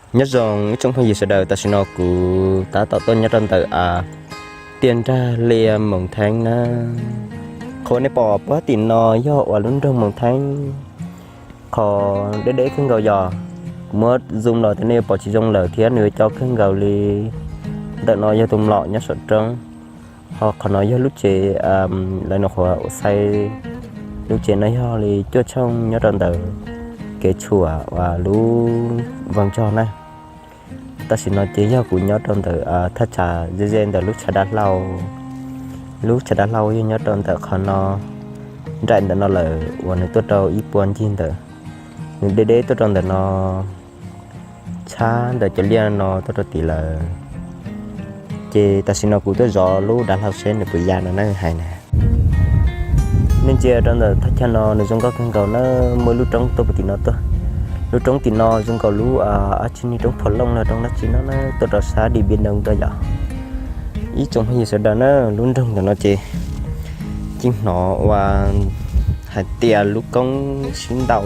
Nyob zoo ib tsoom phooj ywg sawv daws, tam sim no kuv tab tom tuaj nyob rau ntawm tiaj nrag liaj Moos Theeb na. Qhov nej pom puag tim no yog uas lub nroog Moos Theeb. Qhov deb deb kawg nkaus yog kuv muab zoom los tias nej yuav pom tsis zoo lawm thiab nws yuav co kawg nkaus li. Ntawm no yog tus mlom nyob saum roob, ho qhov no yog lub tsev, lawv nyuam qhuav ua xaiv lub tsev no yog li cuaj tshooj nyob rau ntawm kev tshuam uas lub vaj tsog na. Tam sim no ces yog kuv nyob rau ntawm thaj tsam ze ze ntawm lub tshav dav hlau. Lub tshav dav hlau yog nyob rau ntawm qhov no, nraim ntawm no lawm uas nws tuaj rau ib puag ncig ntawm, nws deb deb tuaj rau ntawm no, tshab ntawm cov liaj no tuaj rau tim lawm. Ces tam sim no kuv tuaj zov lub dav hlau seb nws puas ya no na hais na. Nej ntsia rau ntawm thaj chaw no nws zoo nkauj kawg nkaus na, muaj ib lub roob tuaj puag tim no tuaj. Lub roob tim no zoo nkaus lub ab tsi ni, roob Phom Looj los roob dab tsi no na, tuaj rau sab Dim Npia Ntoo tuaj yom. Ib tsoom phooj ywg sawv daws na, lub nroog ntawm no ces yeej hnov uas hais tias lub koob sib ntaus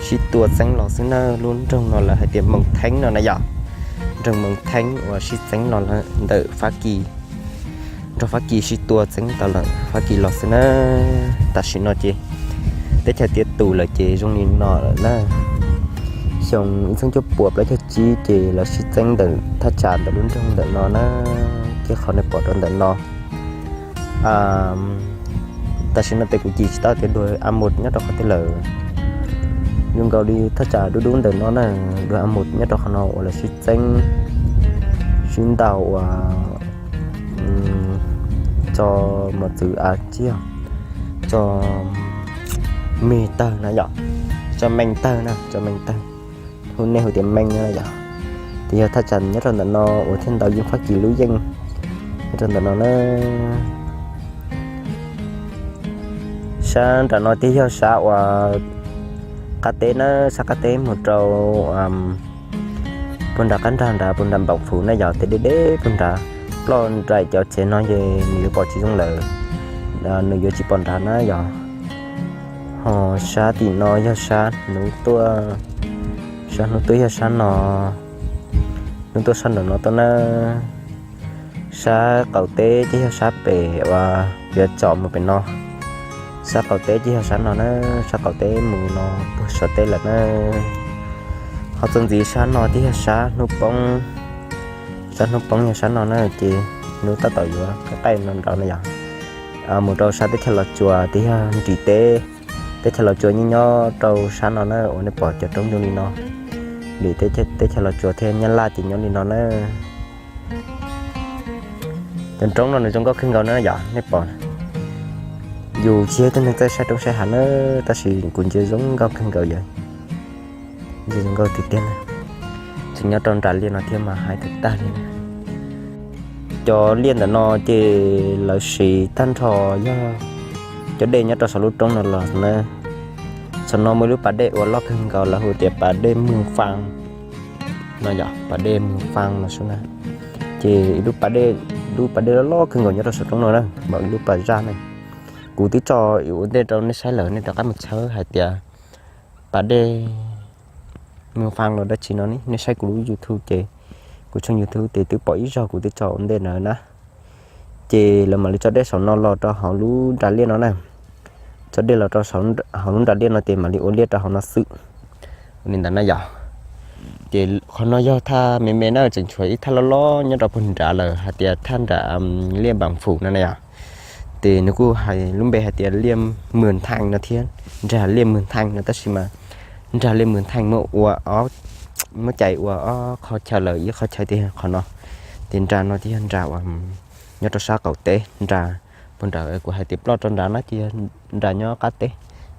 sib tua txeeb los xwb na. Lub nroog no lawv hais tias Moos Theeb no na yom, nroog Moos Theeb uas sib txeeb los ntawm Fab Kis, nrog Fab Kis sib tua txeeb tau lawm Fab Kis los xwb na. Tam sim no ces teb chaws tiav tus lawm ces zoo li no lawm na. Xyoo ib txhiab cuaj puas plaub caug tsib ces lawv sib txeeb ntawm thaj tsam ntawm lub nroog ntawm no na, thiab qhov nej pom rau ntawm no. Tam sim no ces kuv cim tsis tau tias dua a mus nyob rau qhov twg lawm. Zoo nkaus li thaj tsam dub dub ntawm no na, dua a mus nyob rau qhov no uas lawv sib txeeb sib ntaus uas tso mos txwv a tsiaj, tso me tawg na yom, tso meej tawg na, tso meej tawg, hu nej hu tias meej na yom. Ces yog thaj tsam nyob rau ntawm no uas thiaj ntaus yeej Fab Kis lub yeej nyob rau ntawm no na. Sab nram no thiaj yog sab uas qab teb na, sab qab teb mus rau puag nram qab nrag nrad, puag nram Npam Fus na yom, tes deb deb puag nrad. Ploj nraim cov tsev no ces nws yuav pom tsis zoo lawm, nws yuav tsis pom nrad na yom. Ho sab tim no yog sab hnub tuaj, sab hnub tuaj yog sab no, hnub tuaj sab nram no tuaj na. Sab qaum teb ces yog sab pem uas yuav tsom mus pem no. Sab qaum teb ces yog sab no na, sab qaum teb mus no puag saum teb lawm na. Ho txuas ntxiv sab no thiaj yog sab hnub poob, sab hnub poob yog sab no na, ces hnub tab tom yuav qaij qaij no nrad na yom. Mus rau sab teb chaws Los Tsuas thiaj yog nrim teb, teb chaws Los Tsuas nyob nyob rau sab no na uas nej pom cov roob zoo li no. Nrim teb, teb chaws Los Tsuas thiab Nyab Laj ces nyob li no na. Cov roob no nws zoo nkauj kawg nkaus na yom, nej pom. Yus tsis yog ib tug neeg txawj saib roob saib hav na, tab sis kuv ntsia zoo nkauj kawg nkaus yom. Ntsia zoo nkauj tiag tiag na. Tseem nyob rau nram liaj no thiab mas haib tag tag li na. Cov liaj ntawm no ces lawv siv tag nrho yog cov dej nyob rau saum lub roob no los na. Saum no muaj ib lub pas dej uas loj kawg nkaus lawv hu tias pas dej Mws Faa no yom, pas dej Mws Faa no xwb na. Ces ib lub pas dej, lub pas dej loj loj kawg nkaus nyob rau saum roob no na, mam ib lub pas zaj na. Kuv twb tso ua ntej rau nej saib lawm, nej rov qab mus tshawb hais tias pas dej Mws Faa los dab tsi no ne, nej saib kuv lub YouTube ces, kuv tshooj YouTube ces twb pom ib zaug kuv twb tso ua ntej ntawd na. Ces lawv mam li tso dej saum no los rau hauv lub nram liaj no na. Tso dej los rau hauv lub nram liaj no ces mam li ua liaj rau hauv no xwb. Ua li ntawd na yom. Ces qhov no yog thaj me me na, tseem tshuav ib thaj loj loj nyob rau puag nrad lawm hais tias thaj nram liaj Npam Fus no na yom. Ces nws kuj hais lub npe hais tias liaj Mws Thaaj no thiab, nrag liaj Mws Thaaj no, tab sis mas nrag liaj Mws Thaaj muab ua, muab cais ua ob qhov chaw lawm, ib qhov chaw tias qhov no, ces nrag no thiaj yog nrag uas nyob rau sab qaum teb, nrag puag nrad kuv hais tias ploj rau nrad na ces yog nrag nyob qab teb,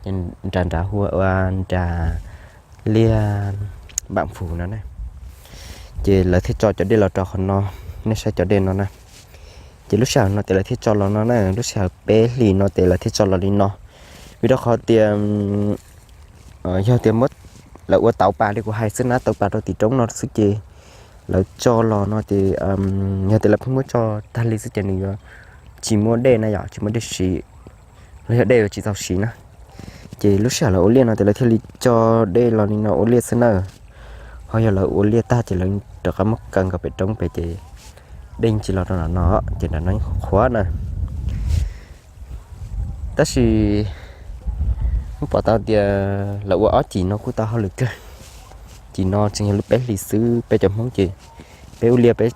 nrag nrad hu ua nrag liaj Npam Fus no na. Ces lawv thiaj tso cov dej los rau qhov no, nej saib cov dej no na. Ces lub sij hawm no ces lawv thiaj tso los no na, lub sij hawm peb hlis no ces lawv thiaj tso los li no. Vim rau qhov tias yog tias muab, lawv ua tauv pas li kuv hais xwb na, tauv pas rau tim roob no xwb ces lawv tso los no ces yog tias lawv pheej muab tso tag li xwb ces nws yuav tsis muaj dej na yom, tsis muaj dej siv, los yog dej yuav tsis txaus siv na. Ces lub sij hawm lawv ua liaj no ces lawv thiaj li tso dej los li no ua liaj xwb na. Ho yog lawv ua liaj tag ces lawv rov qab muab kaw nkaus pem roob pem ces dej tsis los rau nram no, ces nram no qhuav na. Tab sis muab pom tau tias lawv ua ob cim no kuj tau hauj lwm kawg. Cim no tseem yog lub peb hlis xwb, peb cov Hmoob ces peb ua liaj peb,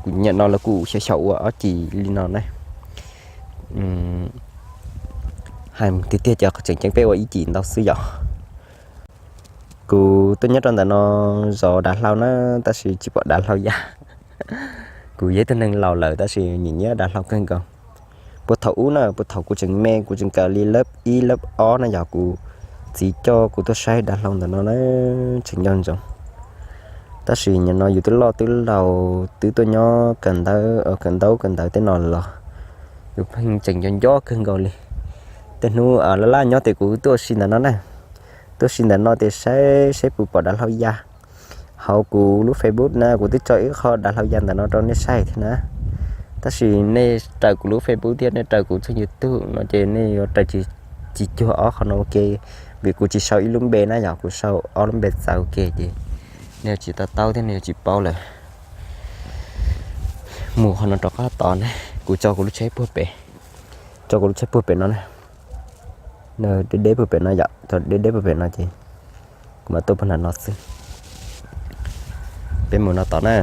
kuv nyiam no lawv kuj xyaum xyaum ua ob cim li no na. Hais tiag tiag ces tseem ceeb peb ua ib cim ntau xwb yom. Kuv tuaj nyob rau ntawm no zov dav hlau na, tab sis tsis pom dav hlau ya. Kuv yog ib tug neeg laus lawm tab sis nyiam nyiam dav hlau kawg nkaus. Puag thaum ub na, puag thaum kuv tseem me, kuv tseem kawm li lab ib lab ob na yog kuv txiv coj kuv tuaj saib dav hlau ntawm no na, tseem nco ntsoov. Tab sis nim no yus twb loj twb laus twb tuaj nyob kawm ntawv, kawm ntaub kawm ntawv tej no los yus pheej tseem nco nco kawg nkaus li. Tej hnub laj laj nyob ces kuv tuaj ua si ntawm no na, tuaj ua si ntawm no ces saib saib puas pom dav hlau ya. Hauv kuv lub Facebook na kuv twb tso ib qho dav hlau ya ntawm no rau nej saib thiab na. Tab sis nej raws kuv lub Facebook thiab nej raws kuv tshooj YouTube no ces nej yuav raws tsis cuag ob qho no ua ke, vim kuv tsis sau ib lub npe na yog kuv sau ob lub npe txawv ua ke ces nej yuav tsis to taub thiab nej yuav tsis paub lawm. Mus qhov no rov qab tod ne, kuv tso kuv lub tsheb puag pem, tso kuv lub tsheb puag pem no na. Deb deb puag pem no yom, thaum deb deb puag pem no ces kuv mam tuaj puag nram no xwb. Peb mus no tod na.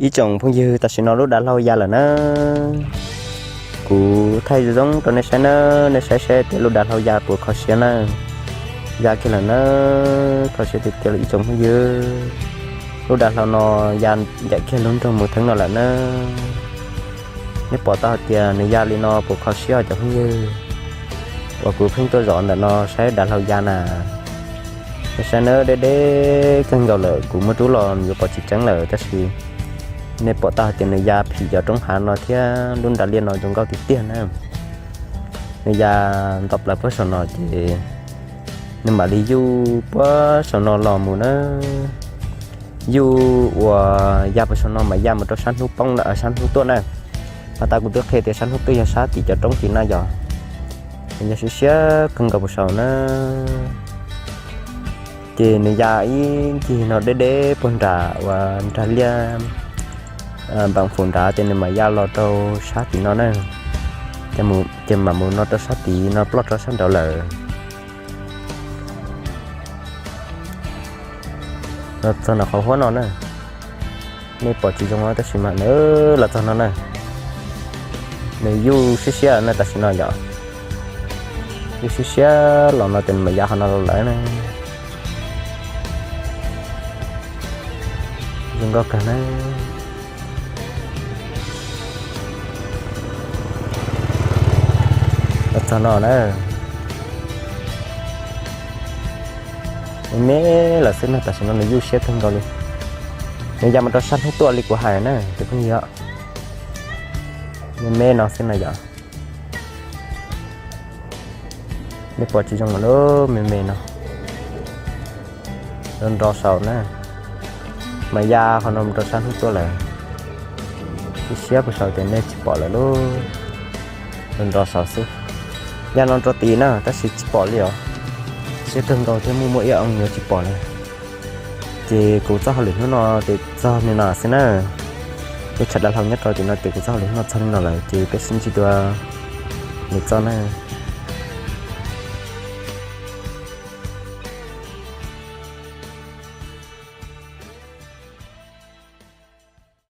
Ib tsoom phooj ywg, tam sim no lub dav hlau ya lawm na. Kuv thaij zoo zoo rau nej saib na, nej saib saib tias lub dav hlau ya puas kho siab na. Ya kiag lawm na, kho siab tiag tiag li ib tsoom phooj ywg. Lub dav hlau no ya ncaim kiag lub nroog mus theeb no lawm na. Nej pom tau hais tias nws ya li no puas kho siab cov phooj ywg uas kuv pheej tuaj zov ntawm no saib dav hlau ya na. Nej saib na, deb deb kawg nkaus lawm, kuv muab rub los yuav pom tsis tseeb lawm tab sis nej pom tau hais tias nws ya phim cov roob hav no thiab lub nras liaj no zoo nkauj tiag tiag na. Nws ya nto plaws puag saum no ces nws mam li yuj puag saum no los mus na. Yuj uas ya puag saum no mas ya mus rau sab hnub poob, sab hnub tuaj na. Mas tas kuv twb qhia tias sab hnub tuaj yog sab tim cov roob tim na yog, nws ya siab siab kawg nkaus puag saum na. Ces nws ya ib ncig no deb deb puag nram uas nrag liaj npaam fum nrad ces nws mam ya los rau sab tim no na. Ces mam mus no rau sab tid no ploj rau sab nraud lawm. Los txog nram qhov huab no na, nej pom tsis zoo tab sis mas nws los txog no na. Nws yuj siab siab na tam sim no yom. Yuj siab siab los no ces nws mam ya qhov no los lawm na. Zoo nkauj kawg na. Los txog no na. Me me lawm xwb na, tam sim no nws yuj siab kawg nkaus li. Nws ya mus rau sab hnub tuaj li kuv hais na cov phooj ywg. Me me no xwb na yom. Nej pom tsis zoo mas lub me me no nrov nrov saud na. Mas ya qhov no mus rau sab hnub tuaj lawm. Ib siab puag saud ces nej tsis pom lawm lauj. Nrov nrov saud xwb. Ya no rau tid na tab sis tsis pom li os. Siab kawg nkaus thiab muaj muaj ib oo yuav tsis pom li. Ces kuv txoj hauj lwm hnub no ces txog li no xwb na. Lub tshav dav hlau nyob rau tim no ces kuv txoj hauj lwm hnub no txog li no lawm ces peb sib ntsib dua lwm txoj na.